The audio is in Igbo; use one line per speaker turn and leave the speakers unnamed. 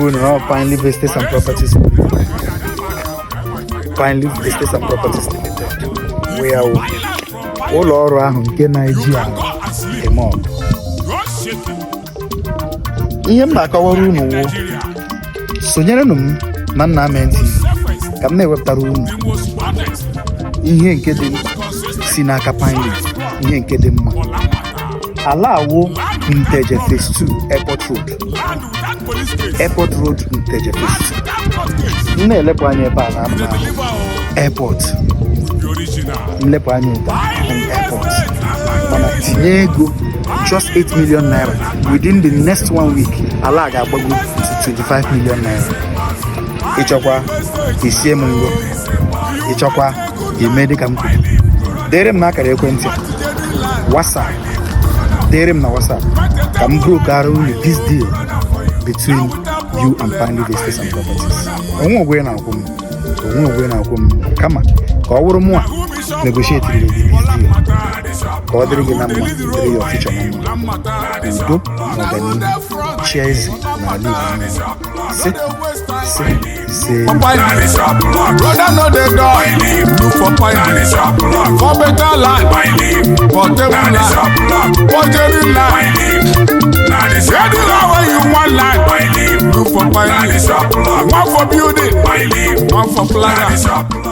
Na-agwa unu na ọ Pine Leaf Estates and Properties, Pine Leaf Estates and Properties Limited wee ya wụ ụlọ ọrụ ahụ nke na-eji ala eme ọgụ. Ihe m na-akọwara unu wụ, sonyerenụ m na Nna Amen TV ka m na-ewepụtara unu ihe nke dị si n'aka Pine Leaf, ihe nke dị mma. Ala awụ Nteje Phase 2, Airport Road, Airport Road, Nteje Phase 2. M na-elepụ anya ebe a na mma airport, nlepụ anya ebe a ahụ m airport. Mana tinye ego just 8 million naira, within the next one week ala a ga-agbago to 25 million naira. Ịchọkwa isie m ngo, ịchọkwa ime dịka m kwuru, dere m n'akara ekwentị a, WhatsApp, dere m na WhatsApp ka m brokara unu this deal between you and Pine Leaf Estates and Properties. Onwe ụgwọ ị na-akwụ m, onwe ụgwọ ị na-akwụ m, kama ka ọ wụrụ mụ a negotiate gị this deal ka ọ dịrị gị na mma, dịrị your future na mma, udo na ọganihu chia eze n'ala Igbo niile. Si si si.
Brother no dey dull, look for Pine Leaf for better land, for table land, for genuine land. Anywhere wey you want land, look for Pine Leaf. One for building, one for plaza.